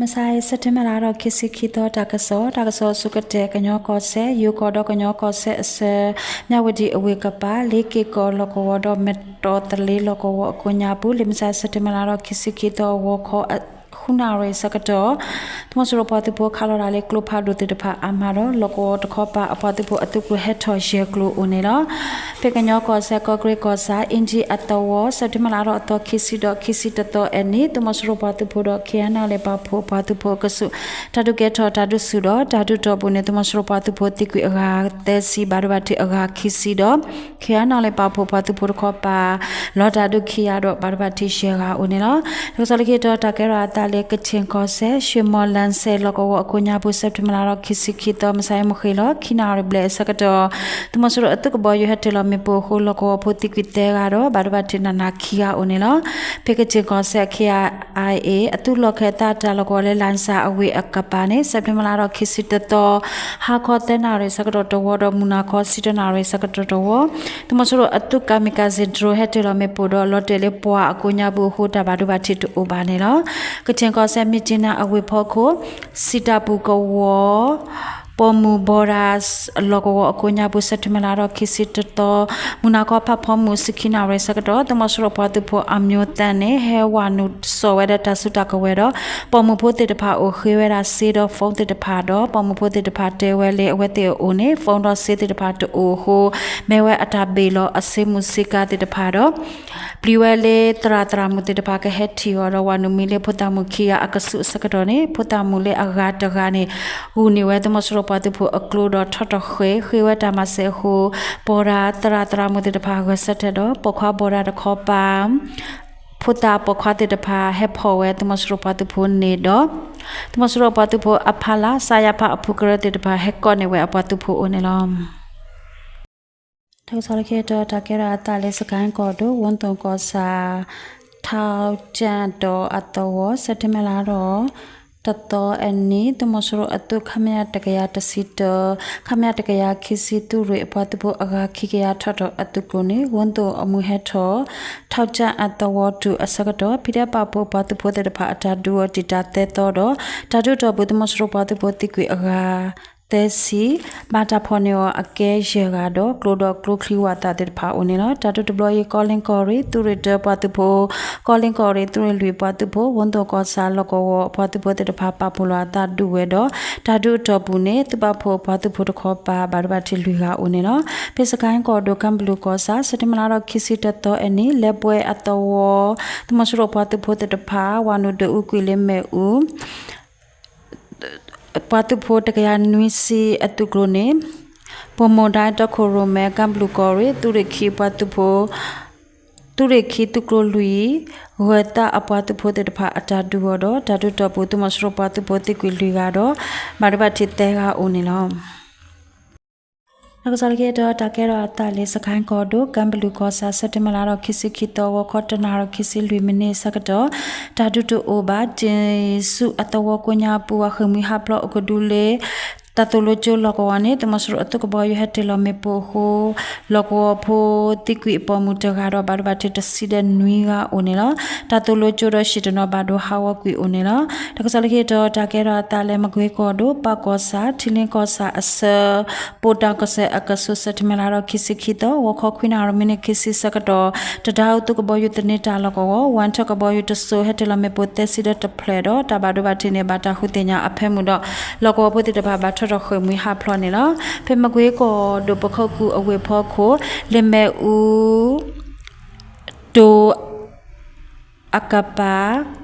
မုၢ်ဆါအံၤ စဲးပထ့ဘၢၣ်လါထီၣ်ခံဆံခံသီ တၢ်ကစီၣ်, တၢ်ကစီၣ်အဆိကတၢၢ် ကညီကီၢ်စဲၣ်, ယိၤကီၢ်ဒီးကညီကီၢ်စဲၣ်အဆၢ, မၠၣ်ဝတံၣ်အဝ့ၢ်ကပၤ, လ့က့ၢ်ကီၢ်လီၢ်ကဝီၤဒီး မဲၢ်တီၣ်သလ့လီၢ်ကဝီၤအကိးညါပူၤ လၢမုၢ်ဆါ စဲးပထ့ဘၢၣ်လါထီၣ်ခံဆံခံသီ ဂီၤခီ ဃုနၣ်ရံၣ်ဆၢကတီၢ် သုးမီၤစိရိၤပှၤသုးဖိခးလီၤတၢ်လၢကျိဖးဒိၣ်သ့ၣ်တဖၣ်အါမးဒီး လီၢ်ကဝီၤတခီပၤအပှၤသုးဖိအသုးကျိၤဟဲထီၣ်ယဲၢ်ကျိၤအိၣ်န့ၣ်လီၤ. ဖဲကညီကီၢ်စဲၣ် ကီၢ်ကရ့ၣ်ကီၢ်ဆၣ် အ့ၣ်ကၠံၣ်အသဝီ စဲးပထ့ဘၢၣ်လါထီၣ်အသီခံဆံဒီးခံဆံတသီအနံၤ သုးမီၤစိရိၤပှၤသုးဖိဒီး ခ့ၣ်အဲၣ်အဲၣ်လ် ပာ်ဖှိၣ်အပှၤသုးဖိအကဆူး တၢ်ဒုးကဲထီၣ်တၢ်ဒုးဆူၣ်ဒီး တၢ်ဒုးတီၢ်ပူၤန့ၣ် သုးမီၤစိရိၤပှၤသုးဖိသံကွံာ်အဂၤသၢဆံ ဘၣ်ဒိဘၣ်ထံးအဂၤခံဆံဒီး ခ့ၣ်အဲၣ်အဲၣ်လ် ပာ်ဖှိၣ်ပှၤသုးဖိတခီပၤ လီၤတၢ်ဒုးခံဂၤဒီး ဘၣ်ဒိဘၣ်ထံးယဲၢ်ဂၤအိၣ်န့ၣ်လီၤ. တၢ်ကစီၣ်လၢခံတီၤ တၢ်ကဲထီၣ်အသးလၢ ကခ့ၣ်ကီၢ်စဲၣ် ရှ့ၣ်မီၣ်လၣ်စဲၣ် လီၢ်ကဝီၤအကိးညါပူၤ စဲးပထ့ဘၢၣ်လါထီၣ်ခံဆံခံသီ မုၢ်ဆါအံၤမုၢ်ဃ့ၢ်လီၤ ခံနၣ်ရံၣ်ဘျဲၣ်အဆၢကတီၢ် သုးမီၤစိရိၤအသုးကဘီယူၤဟဲတ့ၢ်လီၤမ့ၣ်ပိၢ်အဃိ လီၢ်ကဝီၤဖိသံကွံာ်သၢဂၤဒီး ဘၣ်ဒိဘၣ်ထံးနးနးခံဂၤအိၣ်န့ၣ်လီၤ. ဖဲကခ့ၣ်ကီၢ်စဲၣ် ခ့ၣ်အဲၣ်အဲၣ် အသုးလီၢ်ခၢၣ်သးတၢ်လီၢ်ကဝီၤလၢ လၣ်စၣ်အဝ့ၢ်အကပၤန့ၣ် စဲးပထ့ဘၢၣ်လါထီၣ်ခံဆံတသီ ဟါခီသၢနၣ်ရံၣ်ဆၢကတီၢ်တဝီဒီး မုၢ်နၤခီဆံတၢနၣ်ရံၣ်ဆၢကတီၢ်တဝီ သုးမီၤစိရိၤအသုး kamikaze drone ဟဲတ့ၢ်လီၤမ့ၣ်ပိၢ်ဒီး လီၤတဲာ်လၢပှၤအကိးညါပူၤအဃိ တၢ်ဘၣ်ဒိဘၣ်ထံးတအိၣ်ဘၣ်န့ၣ်လီၤ. ကခ့ၣ်ကီၢ်စဲၣ် မြစ်ကြီးနား အဝ့ၢ်ဖီခိၣ် စံတၢ်ပူၤကဝီၤ ပိာ်မုၣ် border လီၢ်ကဝီၤအကိးညါပူၤ စဲးပထ့ဘၢၣ်လါထီၣ်ခံဆံတသီ မုၢ်နၤခီဖးဖီမုၢ် ဆံခံနၣ်ရံၣ်ဆၢကတီၢ် သုးမီၤစိရိၤပှၤသုးဖိ အမျိုးသန့်န့ၣ် ဟဲဝးနုာ်စိာ်ဝဲဒီးတၢ်စုတၢ်ကဝဲၤဒီး ပိာ်မုၣ်ဖိသ့ၣ်တဖၣ်အိၣ် ဃ့ဝဲဒၣ်စ့ဒီး phone သ့ၣ်တဖၣ်ဒီး ပိာ်မုၣ်ဖိသ့ၣ်တဖၣ်တဲဝဲလၢအဝဲသ့ၣ်အအိၣ်န့ၣ် phone ဒီးစ့သ့ၣ်တဖၣ်တအိၣ်အဃိ မ့ၢ်ဝဲအတၢ်ဘ့ၣ်လီၤအစ့မုၢ်စ့ကါသ့ၣ်တဖၣ်ဒီး ပျံၤဝဲလၢသရၣ်သရၣ်မုၣ်သ့ၣ်တဖၣ်ကဟဲထံၣ်အီၤဒီး ဝးနုာ်မံလၢဖိသၣ်မုၣ်ခံဂၤအကဆူးအဆၢကတီၢ်န့ၣ် ဖိသၣ်မုၣ်လၢအဂၤတဂၤန့ၣ် ဂုာ်န့ၢ်ဝဲသုးမီၤစိရိၤပှၤသုးဖိအကျိဒီးထီၣ်ထီၣ်ဃ့ၢ် ဃ့ၢ်ဝဲတၢ်မၤစၢၤအဃိ border သရၣ်သရၣ်မုၣ်သ့ၣ်တဖၣ်ဂဲၤဆၢထၢၣ်ဒီး ပိာ်ခွါ border တခီပၤ ဖိသၣ်ပိာ်ခွါသ့ၣ်တဖၣ် ဟဲဖီၣ်ဝဲသုးမီၤစိရိၤပှၤသုးဖိန့ၣ်ဒီး သုးမီၤစိရိၤပှၤသုးဖိအဖီလာ် စရဖ အဖုကရၢသ့ၣ်တဖၣ် ဟဲကိးန့ၢ်ဝဲအပှၤသုးဖိအိၣ်န့ၣ်လီၤ. တၢ်ကစီၣ်လၢခံတီၤ တၢ်ကဲထီၣ်အသးလၢ စကဲၣ်ကီၢ်ဒိၣ် ဝူသိၣ်ကီၢ်ဆၣ် ထီကၠၣ်တီၤအသဝီ စဲးပထ့ဘၢၣ်လါထီၣ်တသီအနံၤ သုးမီၤစိရိၤအသုး ခမရ တကယၤတဆံတၢ ခမရ တကယၤခံဆံ သုးရ့ၣ်အပှၤသုးဖိအဂၤခံကယၤထီၣ်ထီၣ်အသုးကျိၤန့ၣ် ဝူသိၣ်အမုၢ်ဟဲထီၣ် ထီကၠၣ်အသဝီတုၤအဆၢကတီၢ် ဖံးဒဲးပာ်ဖှိၣ်ပှၤသုးဖိသ့ၣ်တဖၣ်အတၢ်ဒုးအီၤ တံာ်တာ်သၢသီဒီး တၢ်ဒုးတီၢ်ပူၤ သုးမီၤစိရိၤပှၤသုးဖိသံကွံာ်အဂၤ သၢဆံ ဘၣ်တၢ်ဖီၣ်န့ၢ်အီၤအကဲယဲၢ်ဂၤဒီး ကျိဒီးကျိချံဝးသးသ့ၣ်တဖၣ်အိၣ်န့ၣ်လီၤ. တၢ်ဒုးတဘျီအံၤ ကီလ့ကီၢ်ရ့ၣ် သုးရ့ၣ်တၢပှၤသုးဖိ, ကီလ့ကီၢ်ရ့ၣ် သုးရ့ၣ်လွံၢ်ပှၤသုးဖိ, ဝူသိၣ်ကီၢ်ဆၣ်လီၢ်ကဝီၤပှၤသုးဖိသ့ၣ်တဖၣ် ပာ်ဖှိၣ်လိာ်အသးဒုးဝဲဒီး တၢ်ဒုးအတီၢ်ပူၤန့ၣ် သုးပာ်ဖှိၣ်ပှၤသုးဖိတခီပၤ ဘၣ်ဒိဘၣ်ထံးလွံၢ်ဂၤအိၣ်န့ၣ်လီၤ. ဖဲစကဲၣ်ကီၢ်ဒိၣ် ကၢ်ဘလူးကီၢ်ဆၣ် စဲးပထ့ဘၢၣ်လါထီၣ်ခံဆံတသီအနံၤ လဲၤဘှဲအသဝီ သုးမီၤစိရိၤပှၤသုးဖိသ့ၣ်တဖၣ် ဝၤနုာ်ဒုးအူကွံာ်လၢမ့ၣ်အူ ပှၤသုးဖိတကယၤနွံဆံအသုးကျိၤန့ၣ် ဘိၣ်မိၢ်ဒၢတီခိၣ်ရိၣ်မဲ ကၢ်ဘလူးကီၢ်ရ့ၣ် သုးရ့ၣ်ခံပှၤသုးဖိ, သုးရ့ၣ်ခံသုးကျိၤလွံၢ် ဂၢၤသးအပှၤသုးဖိသ့ၣ်တဖၣ်အတၢ်ဒုးအီၤဒီး တၢ်ဒုးတီၢ်ပူၤ သုးမီၤစိရိၤပှၤသုးဖိသံကွံာ်လွံၢ်ဂၤဒီး ဘၣ်ဒိဘၣ်ထံးသၢဂၤအိၣ်န့ၣ်လီၤ. တၢ်ကစီၣ်လၢခံတီၤ တၢ်ကဲထီၣ်အသးလၢ စကဲၣ်ကီၢ်ဒိၣ် ကၢ်ဘလူးကီၢ်ဆၣ် စဲးပထ့ဘၢၣ်လါထီၣ်ခံဆံခံသီ ဂီၤခီတနၣ်ရံၣ်ခံဆံလွံၢ်မံးနံးအဆၢကတီၢ် တၢ်ဒုးတအိၣ်ဘၣ် ကၠ့ၣ်ဆူၣ်အသဝီကိးညါပူၤ အဃ့ၢ်မှံဟးဖျိးအကဒုလၢ တၢ်သိၣ်လိကၠိလီၢ်ကဝီၤန့ၣ် သုးမီၤစိရိၤအသုးကဘီယူၤဟဲတ့ၢ်လီၤမ့ၣ်ပိၢ်အဃိ လီၢ်ကဝီၤဖိသံကွံာ်အပိာ်မုၣ်တဂၤဒီး ဘၣ်ဒိဘၣ်ထံးတဆံဒီးနွံဂၤအိၣ်န့ၣ်လီၤ. တၢ်သိၣ်လိကၠိဒီး ဟံၣ်တနီၤဘၣ်ဒိဟးဂီၤကွံာ်အိၣ်န့ၣ်လီၤ. တၢ်ကစီၣ်လၢခံတီၤ တၢ်ကဲထီၣ်အသးလၢ မကွ့ကီၢ်ဒိၣ် ပၢ်ကီၢ်ဆၣ် ထံလ့ကီၢ်ဆၣ်အဆၢ ပိာ်တၢ်ကီၢ်စဲၣ်အကဆူး စဲးပထ့ဘၢၣ်လါထီၣ်ခံဆံခံသီ ဂီၤခီခွံနၣ်ရံၣ်မံးနံးခံဆံဆၢကတီၢ် တဒါအူသုးကဘီယူၤသန့ၤတၢ်လီၢ်ကဝီၤ ဝၣ်ထၢၣ်ကဘီယူၤတစိၤ ဟဲတ့ၢ်လီၤမ့ၣ်ပိၢ်သၢဆံဒီးတဖျၢၣ်ဒီး တၢ်ဘၣ်ဒိဘၣ်ထံးန့ၣ် ဘၣ်တၢ်ဃုသ့ၣ်ညါအဖၢမုၢ်ဒီး လီၢ်ကဝီၤဖိသ့ၣ်တဖၣ်ဘၣ်ထီၣ်ထီၣ်ဃ့ၢ်မှံဟးဖျိးန့ၣ်လီၤ. ဖဲမကွ့ကီၢ်ဒိၣ် ပခိၣ်ကူၣ်အဝ့ၢ်ဖီခိၣ် လ့ၣ်မဲၣ်အူ တိၤ အကပၤ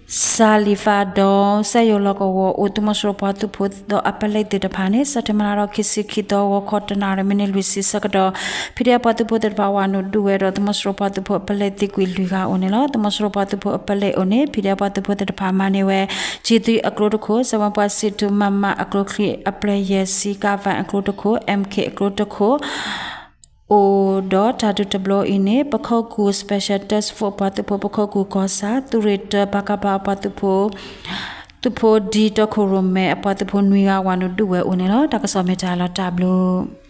စၤလံၣ်ဖးဒီး စက်ရုံလီၢ်ကဝီၤအိၣ် သုးမီၤစိရိၤပှၤသုးဖိဒီးအပလဲၣ်သ့ၣ်တဖၣ်န့ၣ် စဲးပထ့ဘၢၣ်လါထီၣ်ခံဆံခံသီ ဂီၤခီတနၣ်ရံၣ်မံးနံးလွံၢ်ဆံဆၢကတီၢ် ဖံးဒဲးပှၤသုးဖိသ့ၣ်တဖၣ် ဝၤနုာ်ဒုးဝဲဒီး သုးမီၤစိရိၤပှၤသုးဖိအပလဲၣ်သံကွံာ်လွံၢ်ဂၤအိၣ်န့ၣ်လီၤ. သုးမီၤစိရိၤပှၤသုးဖိအပလဲၣ်အိၣ်န့ၣ် ဖံးဒဲးပှၤသုးဖိသ့ၣ်တဖၣ်မၤန့ၢ်ဝဲ ကၠံၣ်သွံအကျိတခိၣ်, စဲးဝဲပှၤစံးထူ မမ အကျိချံအပျဲၢ်ယဲၢ်ဆံ, ကၣ်ဖၣ်အကျိတခိၣ်, အမ်ၣ်ခ့ၣ်အကျိတခိၣ် အိၣ်ဒီးတၢ်ဒုးတဘျီအံၤန့ၣ် ပခိၣ်ကူၣ် Special Task Force အပှၤသုးဖိ, ပခိၣ်ကူၣ်ကီၢ်ဆၣ် သုးရ့ၣ်တၢ ပကဖ အပှၤသုးဖိ, သုးဖိဒံတီခိၣ်ရိၣ်မဲအပှၤသုးဖိနွံဂၤ ဝၤနုာ်ဒုးဝဲအိၣ်န့ၣ်လီၤ. တၢ်ကစီၣ်မ့ၢ်တၢ်လီၤတၢ်ဘျုး